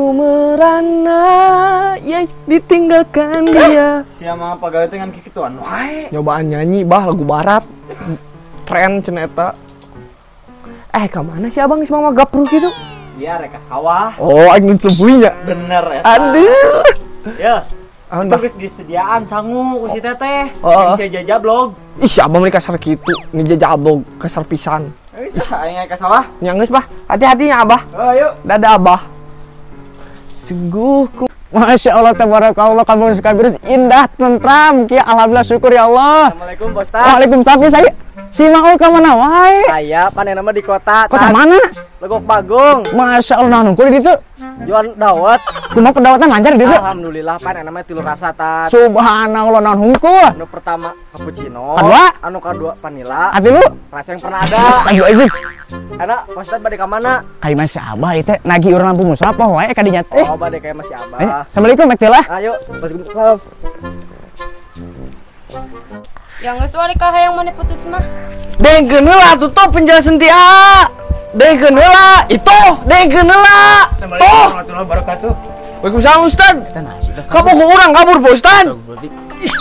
Aku merana, yai ditinggalkan dia. Siapa pegawai dengan kikituan wae. Nyobaan nyanyi bah lagu barat. Tren cenah eta. Ka mana sih abang geus mama gapruh gitu? Iya, reka sawah. Oh, aing nuncubuy nya. Bener eta. Aduh. Ya. Itu geus disediaan sangu ku si teteh. Oh. Bisa jajablog. Ih, si abang mereka kasar kitu, nih jajablog kasar pisan. Geus ah, aing ka sawah. Nya geus bah, hati-hati nya abah. Oh, ayo. Dadah abah. Sungguh ku Masya Allah, tabarakallah, kampung Sukabirus indah, tentram. Kia, alhamdulillah, syukur ya Allah. Assalamualaikum, Pak Ustaz. Waalaikumsalam, saya. Si mau ke mana wae? Saya panen nama di kota. Kota mana? Legok Bagong. Masya Allah, nunggu di situ. Jual dawet. Kumaha pedawatan lancar di situ? Alhamdulillah, panen nama tilu rasa tat. Subhanallah, naon hungkul. Anu pertama cappuccino. Kadua? Anu kadua vanila. Atilu? Rasa yang pernah ada. Astagfirullahaladzim. Ana, Pak Ustaz bade ka mana? Kai masih abah ieu teh nagih urang lampu musola poho wae ka dinya teh. Oh, bade ka masih abah. Assalamualaikum, Mek Tila. Ayo, waalaikumsalam. Yang geus wali ka hayang maneh putus mah. Dengkeun heula tutup penjelasan ti A. Dengkeun heula itu, dengkeun heula. Assalamualaikum warahmatullahi wabarakatuh. Waalaikumsalam Ustaz. Kamu urang kabur Pak Ustaz. Ih,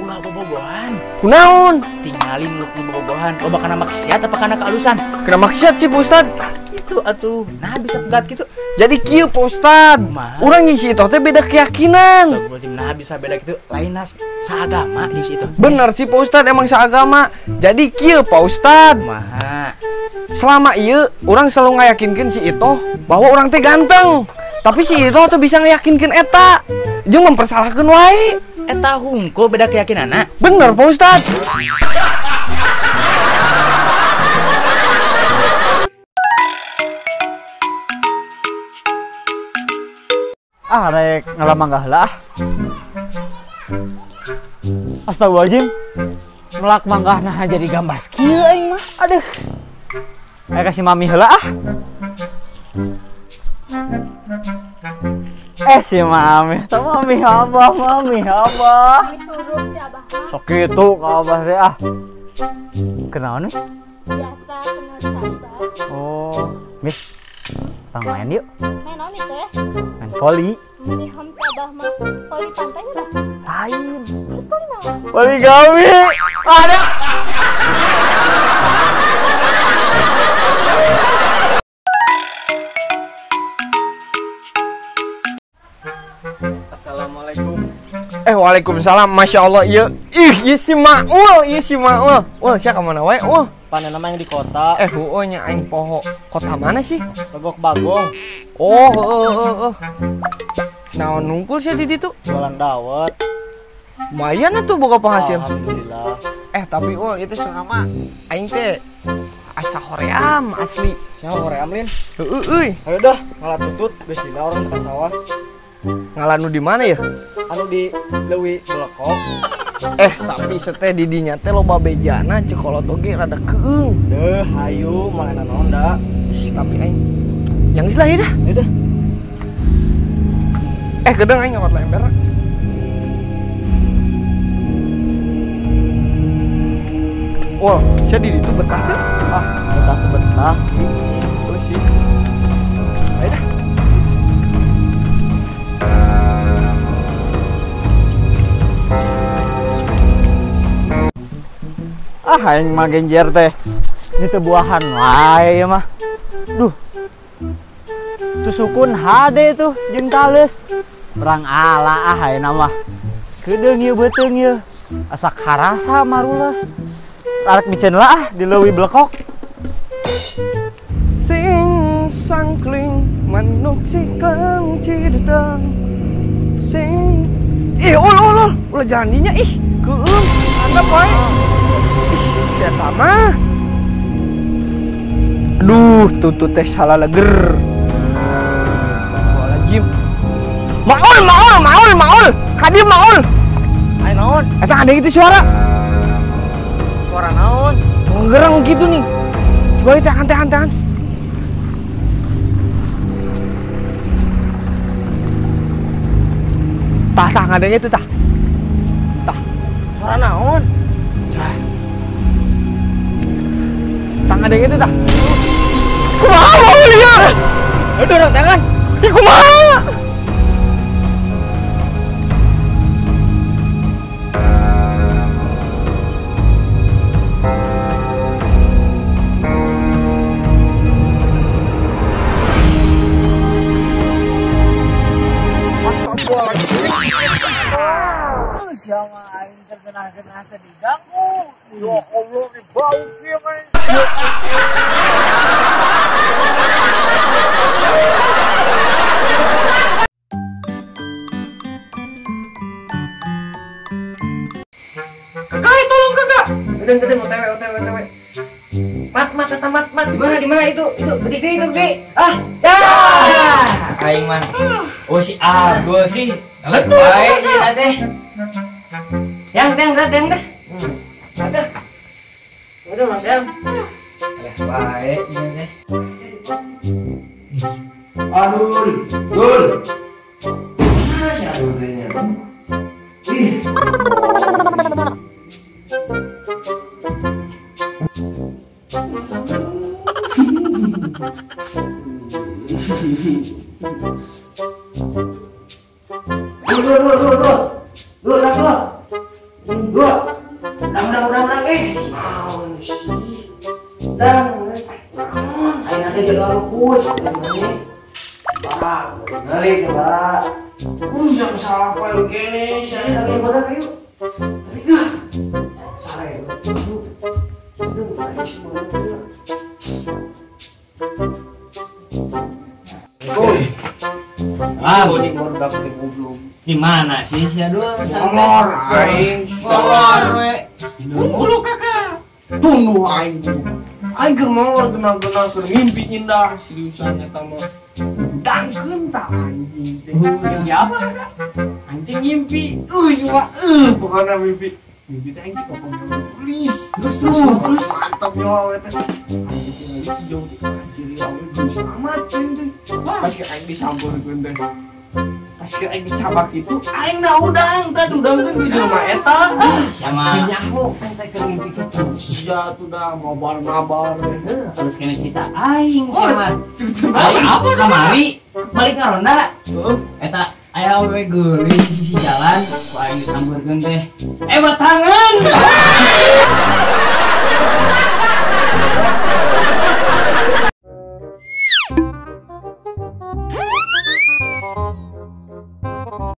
ulah bobogohan. Kunaon? Tinggalin lu bobogohan. Loba kana maksiat apa kana kealusan? Kena maksiat sih Pak Ustaz. Gitu atuh. Nah bisa pegat gitu. Jadi kieu Pak Ustaz. Urang jeung si Itoh teh beda keyakinan. Nah bisa beda gitu. Lain saagama jeung si Itoh. Bener sih Pak Ustaz, emang saagama. Jadi kieu Pak Ustaz. Kumaha? Selama ieu urang selalu ngayakinkeun si Itoh bahwa urang teh ganteng. Tapi si Itoh tuh bisa ngayakinkeun eta. Jeung mempersalahkeun wae. Eta hungkul beda keyakinanna. Bener Pak Ustaz. Ah, rek ngalah manggah lah. Astagfirullahaladzim. Melak manggah nah jadi gambas kieu aing mah. Aduh. Ayo kasih mami heula ah. Si mami, tau mami abah, mami abah. Mami suruh si abah mah. Sok kitu ka abah teh ah. Kenaon nih? Biasa kenal si abah. Oh, Mih. Tang main yuk. Main naon teh? Main voli. Meni ham si abah mah. Voli pantai nya Lain. Terus voli naon? Voli gawe. Ada. Assalamualaikum. Waalaikumsalam. Masya Allah, iya. Ih, ieu si Maul, ieu si Maul. Ul, sia ka mana wae? Ul. Panen nama yang di kota. Heueuh nya aing poho. Kota mana sih? Legok Bagong. Oh, heeh. Naon nungkul sia di ditu? Jualan dawet. Lumayan atuh boga penghasil. Alhamdulillah. Tapi ul itu selama aing teh asa hoream asli. Sia hoream lin? Heueuh euy. Ayo dah, ngalah tutut geus lila orang ka sawah. Ngalah nu di mana ya? Anu di Leuwi Belekok. Tapi seteh di dinya teh loba bejana ceuk kolot oge rada keung. Deuh, hayu malena naon da. Ih, tapi aing yang geus lah ieu dah. Ieu dah. Gedeng aing ngawat lemper. Wah, sia di ditu betah teu? Ah, betah teu betah. Tuh sih. Ayo dah. Ah, aing mah genjer teh. Ini teh buahan wae ieu mah. Duh. Tusukun hade tuh jeung tales. Perang ala ah ayeuna mah. Keudeung ieu beuteung ieu. Asa karasa marules. Arek miceun lah ah di Leuwi Belekok. Sing sangkling manuk sikang cidetang. Sing ih ul ul ul ulah jalan dinya ih keueung handap wae. Ih si eta mah. Aduh tutut teh salah leger. Astagfirullahaladzim. Maul maul maul maul. Hadir maul. Ayo naon? Eta ada gitu suara. Suara naon? Ngereng gitu nih. Coba kita tahan. Tah tah ngadanya itu tah. Tah. Suara naon? Tah ngadanya itu tah. Kumaha mau lihat? Aduh, dorong tangan. Ih, kumaha? Siapa aing terkena-kena teh diganggu. Ya Allah, ini bau kieu mah. Kakak, tolong kakak. Udah, udah, OTW, OTW, OTW. Mat, mat, mat, mat, mat. Di mana itu? Itu gede, gede, itu gede. Ah, ya. Aing mah. Oh si Abdul sih. Baik ieu teh. Yang, yang, berat, yang deh. Ada. Udah, Mas Yang. Baik ieu teh. Adul, dul. Ah, si Adul nya. Ih. Dul, dul, dul, dul, dul, dul, dul, dul, dang, dang, dang, dang, eh, naon sih, dang, naon, aing nanti jaga lepus, pak, balik pak, jangan salah poin gini, saya lagi benar yuk, balik salah ya, itu bukan semua Ah, di mana sih si Adul? Molor aing, molor we. Tidur mulu kakak. Tunduh aing. Aing keur molor genah-genah keur mimpi indah seriusan eta mah. Dangkeun tah anjing teh. Mimpi apa kakak? Anjing mimpi. Cuma pokona mimpi. Mimpi teh anjing pokona tulis. Terus terus terus mantap nyawa we teh. Anjing teh jauh teh anjing awe geus amat teh. Pas ke aing disampeurkeun teh. Pas ke aing dicabak itu aing na udang teh udangkeun di jelema eta. Sama nyaho teh keur mimpi kitu. Sia tuh dah mabar-mabar. Heuh, terus kena cerita aing sama. Aing apa kamari balik ngaronda. Heeh. Eta aya awewe geulis di sisi jalan, ku aing disampeurkeun teh. Eh batangan.